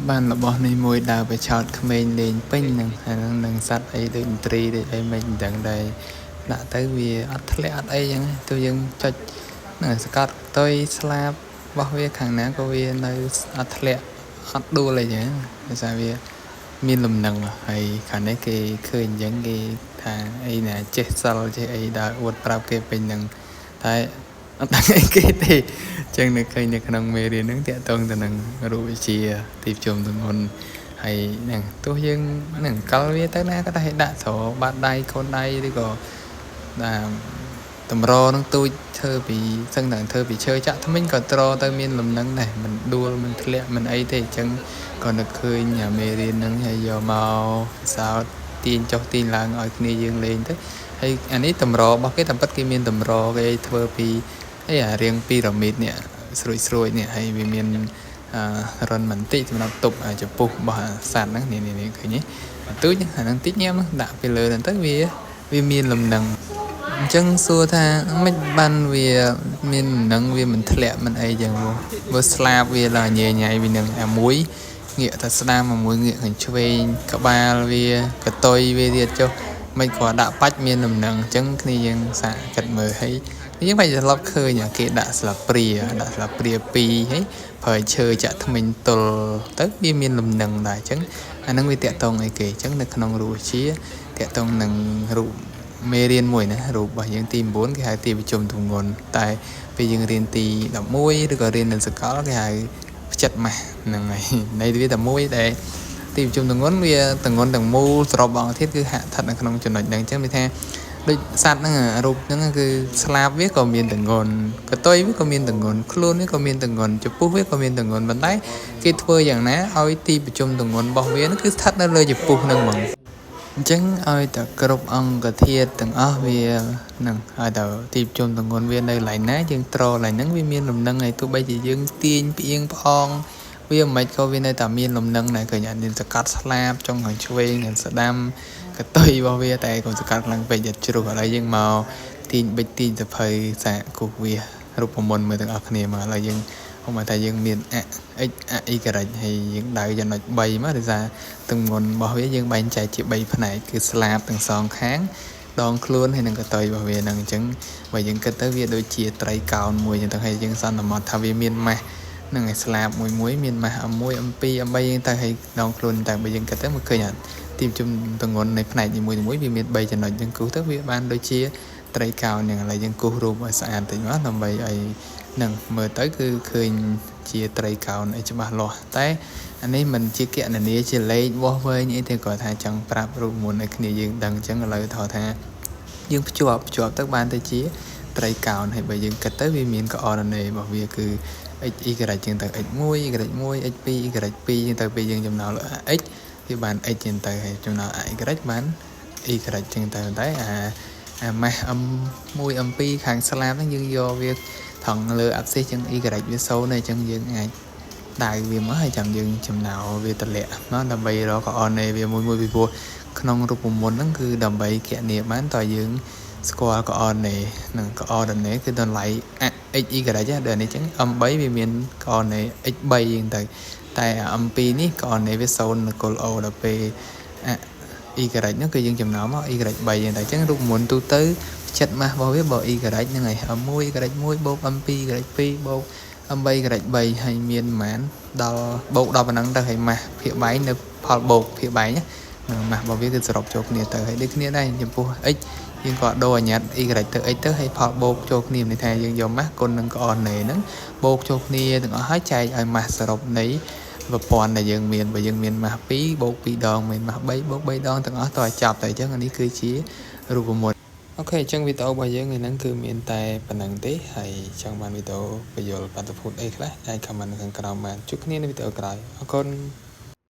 បានរបស់នេះមួយដើរប្រឆោតក្មេងលេងពេញនឹងអាហ្នឹងនឹងសត្វអីដូចត្រីដូចអីមិនដឹងដែរដាក់ទៅវាអត់ធ្លាក់អត់អីចឹងទោះយើងចុចនឹងសកត់កតុយស្លាបរបស់វាខាងណាក៏វានៅអត់ធ្លាក់អត់ដួលអីចឹងដោយសារវាមានលំនឹងហើយខាងនេះគេឃើញអញ្ចឹងគេថាអីណាចេះសិលចេះអីដើរអួតប្រាប់គេពេញនឹងតែអត់ដឹងអីគេទេអញ្ចឹងនៅឃើញនៅក្នុងមេរៀនហ្នឹងតាក់ទងទៅនឹងរូបវិទ្យាទីប្រជុំទម្ងន់ហើយហ្នឹងទោះយើងហ្នឹងកលវាទៅណាក៏ដែរដាក់ស្របាតដៃកូនដៃឬក៏ដាក់តម្រនឹងទូចធ្វើពីសឹងតែធ្វើពីឈើចាក់ថ្មិញក៏ត្រទៅមានលំនឹងដែរមិនដួលមិនធ្លាក់មិនអីទេអញ្ចឹងក៏នឹកឃើញមេរៀនហ្នឹងហើយយកមកពិសោធន៍ទាញចុះទាញឡើងឲ្យគ្នាយើងលេងទៅហើយអានេះតម្ររបស់គេតាមពិតគេមានតម្រគេធ្វើពីអីអារាងពីរ៉ាមីតនេះស្រួយស្រួយនេះហើយវាមានអឺរុនបន្តិចសម្រាប់ទប់ចំពុះរបស់សត្វហ្នឹងនេះនេះឃើញទេទូចអាហ្នឹងតិចញ៉ាំដាក់ពីលើហ្នឹងទៅវាវាមានលំនឹងអញ្ចឹងសួរថាមិនបានវាមានលំនឹងវាមិនធ្លាក់មិនអីចឹងបើស្លាបវាឡើងញ៉ៃញ៉ៃវានឹងអាមួយងាកទៅស្ដាំមួយងាកខាងឆ្វេងក្បាលវាកតុយវាទៀតចុះមិនគាត់ដាក់បាច់មានលំនឹងអញ្ចឹងគ្នាយើងសាកគិតមើលហើយយើងបាច់ធ្លាប់ឃើញគេដាក់ស្លាបព្រាដាក់ស្លាបព្រា2ហើយប្រើឈើចាក់ថ្មិញទល់ទៅវាមានលំនឹងដែរអញ្ចឹងអាហ្នឹងវាតាក់តងអីគេអញ្ចឹងនៅក្នុងរូបវិទ្យាតាក់ទងនឹងរូបមេរៀនមួយណារូបរបស់យើងទី9គេហៅទីប្រជុំទម្ងន់តែពេលយើងរៀនទី11ឬក៏រៀននៅសកលគេហៅផ្ចិតម៉ាស់ហ្នឹងហើយនៃវាតែមួយដែលទីប្រជុំទម្ងន់វាទម្ងន់ទាំងមូលសរុបអង្គធាតុគឺហាក់ស្ថិតនៅក្នុងចំណុចហ្នឹងអញ្ចឹងវាថាដូចសត្វហ្នឹងរូបហ្នឹងគឺស្លាបវាក៏មានទម្ងន់កតុយវាក៏មានទម្ងន់ខ្លួនវាក៏មានទម្ងន់ចំពុះវាក៏មានទម្ងន់ប៉ុន្តែគេធ្វើយ៉ាងណាឲ្យទីប្រជុំទម្ងន់របស់វាហ្នឹងគឺស្ថិតនៅលើចំពុះហ្នឹងហ្មងអញ្ចឹងឲ្យតែគ្រប់អង្គធាតុទាំងអស់វានឹងឲ្យតែទីប្រជុំទម្ងន់វានៅកន្លែងណាយើងត្រកន្លែងហ្នឹងវាមានលំនឹងហើយទោះបីជាយើងទាញផ្អៀងផ្អងវាមិនក៏វានៅតែមានលំនឹងដែរឃើញអានេះសកាត់ស្លាបចុងខាងឆ្វេងខាងស្ដាំកតុយរបស់វាតែកុំសកាត់ខ្លាំងពេកอย่าជ្រុះឥឡូវយើងមកទាញបិចទាញសភៅសាកគូសវារូបមន្តមើលទាំងអស់គ្នាមកឥឡូវយើងឧបមាថាយើងមានអ x អ y ហើយយើងដៅចំណុច3មកដោយសារទម្ងន់របស់វាយើងបែងចែកជា3ផ្នែកគឺស្លាបទាំងសងខាងដងខ្លួនហើយនឹងកតុយរបស់វាហ្នឹងអញ្ចឹងបើយើងគិតទៅវាដូចជាត្រីកោណមួយអញ្ចឹងទៅហើយយើងសន្មតថាវាមានម៉ាស់នឹងឯស្លាបមួយមួយមានម៉ាស់ M1 M2 M3 អញ្ចឹងទៅហើយដងខ្លួនតែបើយើងគិតទៅមកឃើញអាទីប្រជុំទម្ងន់នៃផ្នែកនីមួយៗវាមាន3ចំណុចអញ្ចឹងគូសទៅវាបានដូចជាត្រីកោណហ្នឹងឥឡូវយើងគូសរូបឲ្យស្អាតតិចមកដើម្បីឲ្យនឹងមើលទៅគឺឃើញជាត្រីកោណអីច្បាស់លាស់តែអានេះមិនជាគណនាជាលេខវាស់វែងអីទេគាត់ថាចង់ប្រាប់រូបមន្តឲ្យគ្នាយើងដឹងអញ្ចឹងឥឡូវថតថាយើងភ្ជាប់ភ្ជាប់ទៅបានទៅជាត្រីកោណហើយបើយើងគិតទៅវាមានកូអរដោនេរបស់វាគឺ x y ជាងទៅ x1 y1 x2 y2 ជាងទៅពេលយើងចំណោល x វាបាន x ជាងទៅហើយចំណោល y បាន y ជាងទៅតែអាអាម៉ាស់ m1 m2 ខាងស្លាបហ្នឹងយើងយកវាថងលើអាប់ស៊ីសជាង y វា0ហើយអញ្ចឹងយើងអាចដៅវាមកហើយចាំយើងចំណោលវាតម្លាក់មកដើម្បីរកកូអរណេវាមួយមួយពីព្រោះក្នុងរូបមន្តហ្នឹងគឺដើម្បីគណនាបានតើយើងស្គាល់កូអរណេនិងកូអរដោនេគឺតម្លៃ x y ដល់នេះអញ្ចឹង m3 វាមានកូអរណេ x3 អញ្ចឹងទៅតែ m2 នេះកូអរណេវា0នៅគល់ o ដល់ពេល y ហ្នឹងគឺយើងចំណោមមក y 3 អញ្ចឹងតែអញ្ចឹងរូបមន្តទូទៅផ្ចិតម៉ាស់របស់វាបើ y ហ្នឹងហើយ m1 y1 បូក m2 y2 បូក m3 y3 ហើយមានប្រហែលដល់បូកដល់ប៉ុណ្ណឹងទៅហើយម៉ាស់ភាគបែងនៅផលបូកភាគបែងណាម៉ាស់របស់វាគឺសរុបចូលគ្នាទៅហើយដូចគ្នាដែរចំពោះ x យើងក៏ដូរអញ្ញាត y ទៅ x ទៅហើយផលបូកចូលគ្នាន័យថាយើងយកម៉ាស់គុណនឹងកូអរណេហ្នឹងបូកចូលគ្នាទាំងអស់ហើយចែកឲ្យម៉ាស់សរុបនៃប្រព័ន្ធដែលយើងមានបើយើងមានម៉ាស់2បូក2ដងមានម៉ាស់3បូក3ដងទាំងអស់តឲ្យចប់តែអញ្ចឹងអានេះគឺជារូបមន្ត OK អញ្ចឹងវីដេអូរបស់យើងថ្ងៃហ្នឹងគឺមានតែប៉ុណ្្នឹងទេហើយចង់បានវីដេអូបញ្យល់បាតុភូតអីខ្លះអាច comment នៅខាងក្រោមបានជួបគ្នានៅវីដេអូក្រោយអរគុណ។